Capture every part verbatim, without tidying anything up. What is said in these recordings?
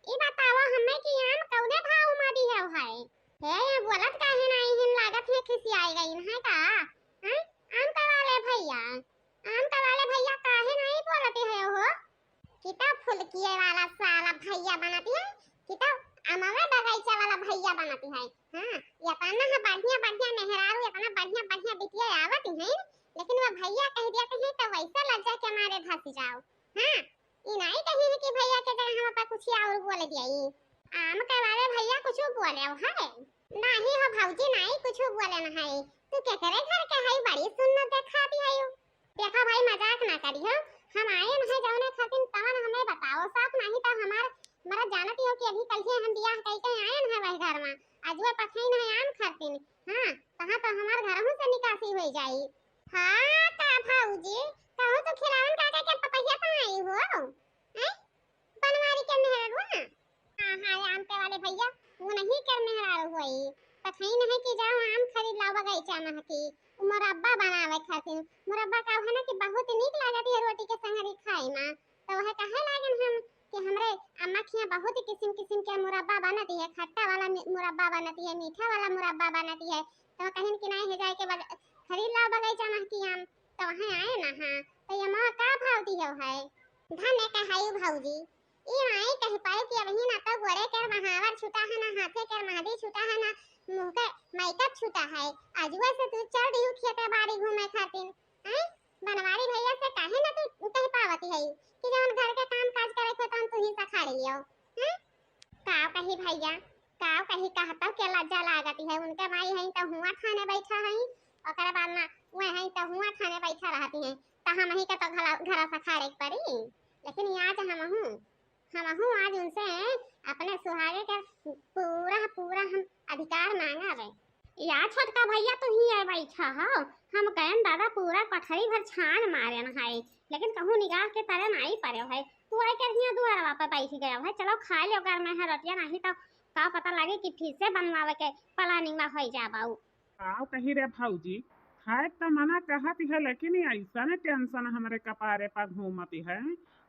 ई बतावा हमें कि आम कौने भाव मा दिहौ है? हे, ये बोलत काहे नाहीं हिन, लागत है खिसियाई गईन है का? हैं? आम का वाले भैया, आम का वाले भैया काहे नाहीं बोलत है हो? किता फुलकिए वाला साला भैया बनत है, किता अमवा बगीचा वाला भैया बनत है। हाँ, ये अपना है बढ़िया बढ़िया मेहरारू, अपना बढ़िया बढ़िया बिटिया आवत है, लेकिन वो भैया कह देते हैं तो वैसा लज्जा के मारे धस जाओ। हाँ, ई नाहीं कही कि भैया के जगह हम आपा कुछ और बोल दिया। आम के वाले भैया कुछ बोले है? नाहीं हो भौजी, नाहीं कुछ बोले न है। तू केकरे घर के है, बड़ी सुन्नत देखाती है। देखा भाई, मजाक ना करियो, हम आयन है जौने खातिन तवन हमें बताओ साफ, नाहीं तो हमार, मरा जानती हो कि अभी कल से हम बियाह कई के आयन है वही घर में, आज वो पखई नहीं आम खातिन। हाँ, कहाँ तो हमार घर से निकासी हो जाई। हाँ का भौजी, कहूँ तू खिलावन काका के पपैया तो आई हो? हैं? बनवारी के मेहररुआ? हाँ, हाँ, आम के वाले भैया, वो नहीं कर मेहरारू होई। पथई नहीं कि जाओ आम खरीद लाओ बगीचा महकी, मुरब्बा बनावे खातिर। मुरब्बा का है ना कि बहुत नीक लागत है रोटी के संगरी खाए में। तो वह कहे लागन हम कि हमरे अम्मा के यहाँ बहुत किस्म किस्म के मुरब्बा बनती है, खट्टा वाला मि-, मुरब्बा बनती है, मीठा वाला मुरब्बा बनती है। तो कहिन कि नहीं है जाए के बग-, खरीद लाओ बगीचा महकी आम। तो वहाँ आए ना, हाँ, तो ये माँ का भाव दियो है? धने कहाई भौजी, ई माई कह पाई कि अबही ना तो गोरे कर महावर छूटा है, ना हाथे कर महदी छूटा है, ना मुँह के मेकअप छूटा है। अजुए से तू चल दियो खेते बाड़ी घूमे खातिर, हैं? बनवारी भैया से काहे ना तू कह पावती है कि जौन घर के काम काज करे को तौन तू ही सखाड़ लियो, हैं? काव कही भैया, काव कही, कहता के लज्जा लागती है। उनके माई है तो हुआ थाने बैठा है, ओकरे बाद में वह है तो हुआ थाने बैठा रहती है, तो हम ही के तो घरा, घरा सखाड़े के पड़ी। लेकिन आज हमहू, हमहू आज उनसे अपने सुहागे के पूरा, पूरा हम अधिकार मांगा रहे। या छोटका भैया, तू ही है बैठा हो, हम कहन दादा पूरा कोठरी भर छान मारेन है, लेकिन कहूँ निगाह के तरे नाई पड़े है। तू आए के हियाँ दुआरवा पे बैठ गया है, चलो खा लियो घर में है रोटियाँ, नहीं तो का पता लगे कि फिर से बनवावे के प्लानिंग में होई जाबाऊ। काव कही रे भौजी, खाए त मना कहत है, लेकिन ई ऐसन टेंशन हमरे कपारे पर घूमती है,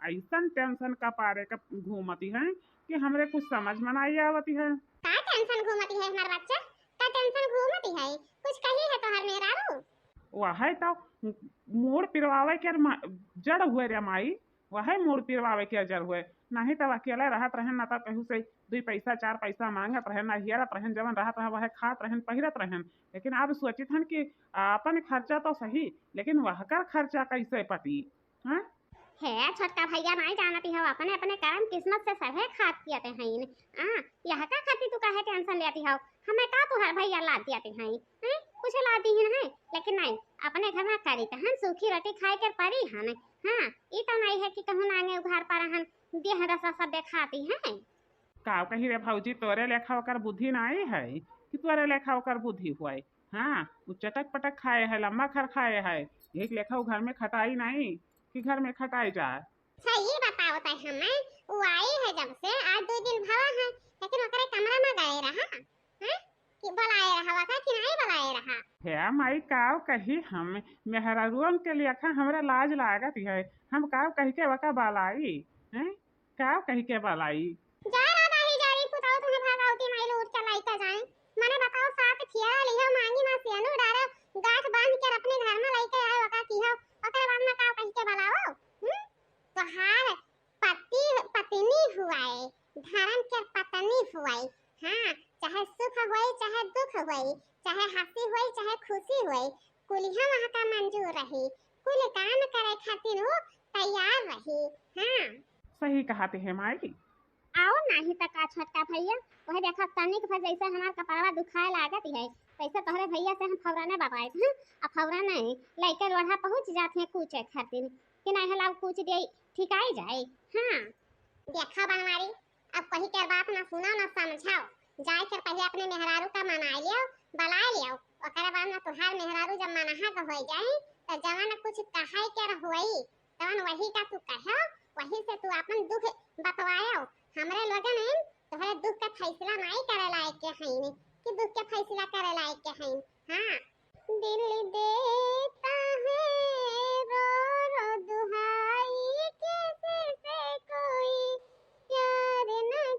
ऐसन टेंशन कपारे का घूमती है कि हमरे कुछ समझ में नाई आवती है। का टेंशन घूमती है हमार बच्चा? का टेंशन घूमती है? कुछ कही है तोहर मेहरारू? वह तो मूड़ पिरवावे के मा-, जड़ हुए रे माई, वह मूड़ पिरवावे के जड़ हुए। नहीं तब अकेले रहत रहेन, ना तब केहू से दुई पैसा चार पैसा मांगत रहेन, ना हियरत रहेन, जवन रहत रहे वह खात रहेन, पहिरत रहेन। लेकिन अब सोचित हन कि आपन खर्चा तो सही, लेकिन वहकर खर्चा कैसे पटी? हाँ? हे छोटका भैया, नाई जानती हो, अपने अपने कर्म किस्मत से सभे खात पियते हैं। हाँ, यह का खातिर तू काहे टेंशन लेती हो? हमें का तुहार भैया लाद दिया थे हैं, हैं? कुछ लाद दी हैं, लेकिन नहीं, अपने घर में करी तहन सूखी रोटी खाए के परी हन। हाँ, ई तो नहीं है कि कहूँ नांगे उघार पर हन, देह दशा सब देखाती हैं। काव कही रे भौजी, तोरे लेखा ओकर बुद्धि नाई है कि तोरे लेखा ओकर बुद्धि हुए। हाँ, उ चटक पटक खाए है, लम्बा खर खाए है, यही लेखा उ घर में खटाई नाई कि घर में खटाई जाए। अच्छा, ये बताओ तय हमें, वो आई है जब से, आज दो दिन भवा है, लेकिन ओकरे कमरा में गए रहा, हैं? कि बुलाए रहा, वका कि नहीं बुलाए रहा? हे माई, काव कही हम, मेहरारुअन के लेखा हमरा लाज लागत है, हम काव कही के वका बुलाई, हैं? काव कही के बुलाई? जा रहा दाही जारी पुताओ तुम्हें भगावती माई लूट के लाई का जाए, मने बताओ साथ खिया लियो मांगी ना सेनु डारे, गांठ बांध के अपने घर में लेके आए, वका की हो, ओकरे बाद में काव कही के बुलाओ, हम्म? तोहार पति, पत्नी हुआए, धर्म के पत्नी हुआए। हाँ, चाहे सुख होए, चाहे दुख होए, चाहे हंसी होए, चाहे खुशी होए, कुलिहा वहाँ का मंजूर रही, कुल काम करे खातिर वो तैयार रही। हाँ। सही कहत है माई। आओ नाही त का छोटका भैया, वह देखा तनिक भर जैसे हमार कपड़वा दुखाए लागत है, वैसे तोहरे भैया से हम फौरने बबाइत हैं, आ फौरने लइके लोढ़ा पहुँच जात हैं कूचे खातिर, कि नहीं हलाओ कूच दे ठिकाई जाए। हाँ। देखा बनवारी, अब कही के बात ना सुनाओ ना समझाओ, जाए के पहले अपने मेहरारू का मनाए लियो, बुलाए लियो, ओकरे बाद में तुहार मेहरारू जब मनहा के होई जाए, तो जवन कुछ कहे के होई, तवन वही का तू कहो, वही से तू अपन दुख बतवायो। हमरे लोगन हैं, तोहरे दुख का फैसला नहीं करे लायक के हईन, कि दुख के फैसला करे लायक के हईन। हाँ। दिल देता है रो रो दुहाई, किसी से कोई प्यार न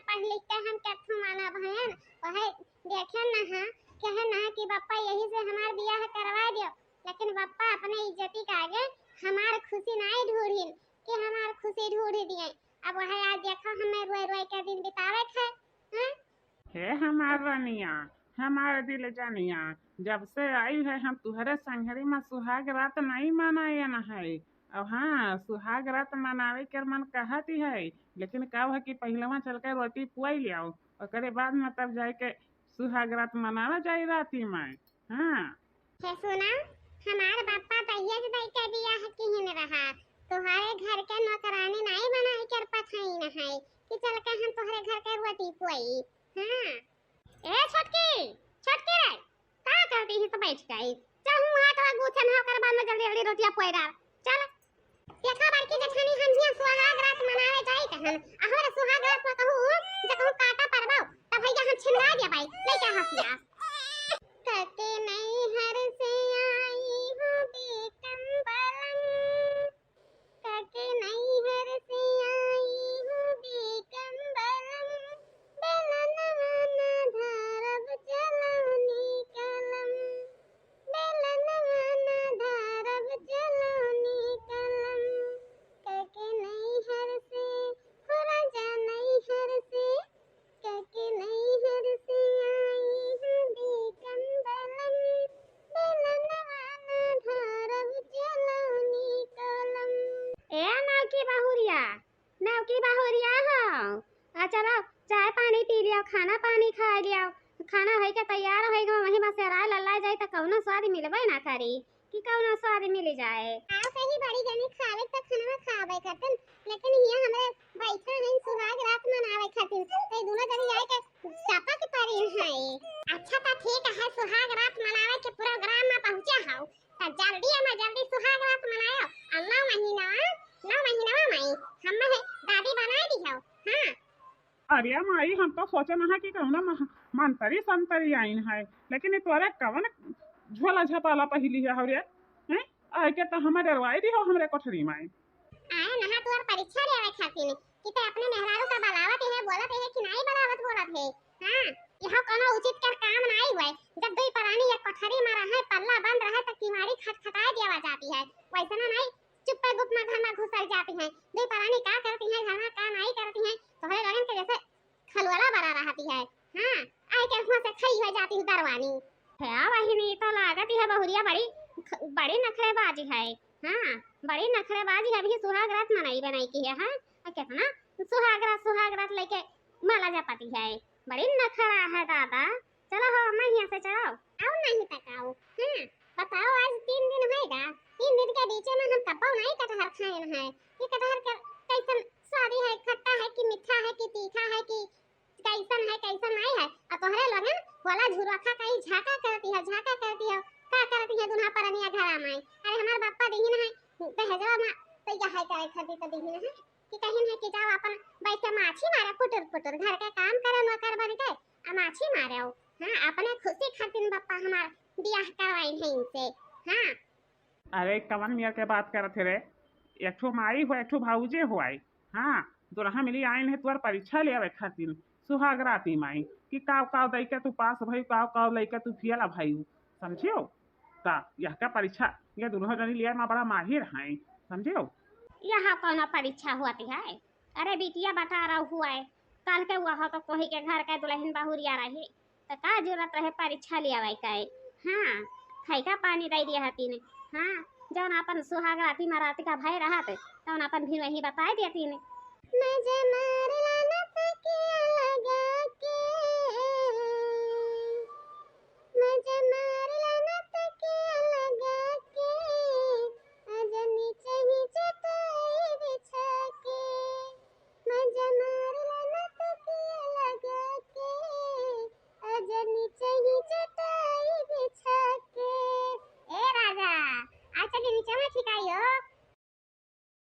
पढ़ लिख के हम कथू माना भयन, वहे देखे न हा, कहे न हा कि बप्पा यही से हमार बियाह करवा दियो, लेकिन बप्पा अपने इज्जती के आगे हमार खुशी नाई ढूंढिन कि हमार खुशी ढूंढ दिए। अब वह आज देखो हमें रोए रोए के दिन बितावे थे। हैं? हे हमार रनिया, हमार दिल जानिया, जब से आई है हम तुहरे संघरी में सुहाग रात नहीं मनाए न है। अब हाँ, सुहाग रात मनावे के मन कहत ही है, लेकिन का है कि पहिलवा चल के रोटी पुआई लियाओ, ओकरे बाद में तब जाए के सुहाग रात मनावा जाए राती में। हाँ। हे सुना, हमार बापा दहिया से दई के बियाह किहिन रहा, तुहरे घर के नौकरानी नहीं बनाए के पठाइन है कि चल के हम तुहरे घर के रोटी पुआई। हाँ। ए छोटकी, छोटकी रे, का करती ही तो बैठ गई। चल हूँ हाथ वा गूथे ना, ओकर बाद में जल्दी जल्दी रोटियां पोए डाल। चल। देखा बड़की जेठानी, हम हियां सुहाग रात मनावे जाई कहन, अहर सुहाग रात में कहूँ, जे कहूँ काटा परबो, तब भैया हम छिनरा दे भाई, नहीं क्या हंसिया। कके नैहर से आई हूँ बेकम बलम, कके नैहर से आई हूँ बेकम बलम, बेलनवा ना धरब चलौनी कलम, बेलनवा ना धरब चलौनी कलम, कके नैहर से, हो राजा नैहर से, कके नैहर से आई हूँ बेकम बलम, बेलनवा ना धरब चलौनी कलम। ए नौकी बहुरिया, नौकी बहुरिया हो, आ चलो चाय पानी पी लियो, खाना पानी खा लियो, खाना होई के तैयार होई गो, वहीं बस राय लल्ला जाए तो कौनो स्वाद मिलबे ना करी। कि कौनो स्वाद मिल जाए। आओ कहीं बड़ी जनी खावे तो खनवा खावे खातिर, लेकिन हियां हमरे बैठा हैं सुहाग रात मनावे खातिर, तो दोनों जनी आए के चापा के परी हैं। अच्छा तो ठीक है, सुहाग रात मनावे के प्रोग्राम में पहुंचा हो, तो जल्दी में जल्दी सुहाग रात मनाओ। और नौ महीना, नौ महीना में हम है दादी बनाए दी हो। हाँ। अरे माई, हम तो सोचन है कि कौनो मह-, मंतरी संतरी आइन है, लेकिन ये तोरे कवन झोला झपाला पहिली है हो रे? हैं? आए के तो हमें डरवाई दी हो हमरे कोठरी में। आए नहा तुअर परीक्षा लेवे खातिर कि ते अपने मेहरारू का बलावत है, बोलत है कि नहीं बलावत बोलत है। हाँ, यह कोनो उचित कर काम नहीं हुए। जब दुई परानी एक कोठरी में रहे, पल्ला बंद रहे तो किवाड़ी खटखटाए देवा जाती है, वैसे ना नहीं चुप्पे गुप में घर में घुसर जाती हैं। दुई परानी का करती हैं घर में, का नहीं करती हैं, तोहरे लोगन के जैसे खलवला बरा रहती है। हाँ, आए के हुआं से खई हो जाती हूँ दरवानी। है बहिनी, तो लागत है बहुरिया बड़ी, बड़ी नखरेबाजी है। हाँ, बड़ी नखरेबाजी है, अभी सुहाग रात मनाई बनाई की है। हाँ, और कितना सुहाग रात, सुहाग रात लेके माला जपती है। बड़ी नखरा है दादा। चलो हो अम्मा, यहाँ से चलाओ। आओ नहीं तकाओ। हाँ, बताओ, आज तीन दिन होएगा, तीन दिन के बीच में हम कब्बो नहीं कटहर खाए हैं। ये कटहर के कैसन स्वादी है, खट्टा है कि मीठा है कि तीखा है कि कैसन है, कैसन नहीं है। और तोहरे लोगन वाला झुरखा कहीं झाका करती है, झाका करती है, का करती है दुल्हा परनिया घरा में। अरे हमार बापा दीहिन है दहेजवा में, तो यह है करे खातिर तो दीहिन है कि कहिन है कि जाओ अपन बैठे माछी मारे पुटुर पुटुर, घर के काम करे नौकर बन के, आ माछी मारे हो। हाँ, अपने खुशी खातिर बापा हमार बियाह करवाइन है इनसे। हाँ। अरे कवन मियर के बात करत है रे? एक ठो माई हो, एक ठो भाऊजे हो आई। हाँ, दुल्हा मिली आइन है तुअर परीक्षा लेवे खातिर सुहाग राती माई कि काव काव दई के तू पास भई, काव काव लई के तू फेल भई, समझियो? ता यह का परीक्षा, ये दुल्हा जनी लिया में बड़ा माहिर हैं, समझियो? यहाँ कौनो परीक्षा होती है? अरे बिटिया बता रहा हुआ है, कल के वह तो कोही के घर के दुल्हन बहुरिया रही, तो का जरूरत रहे परीक्षा लियावे के? हाँ, खैका पानी दे दिया हतीन। हाँ, जौन अपन सुहाग राती में रात का भय रहत, तौन अपन भी वही बताए देतीन। मजे मार लाना तकिया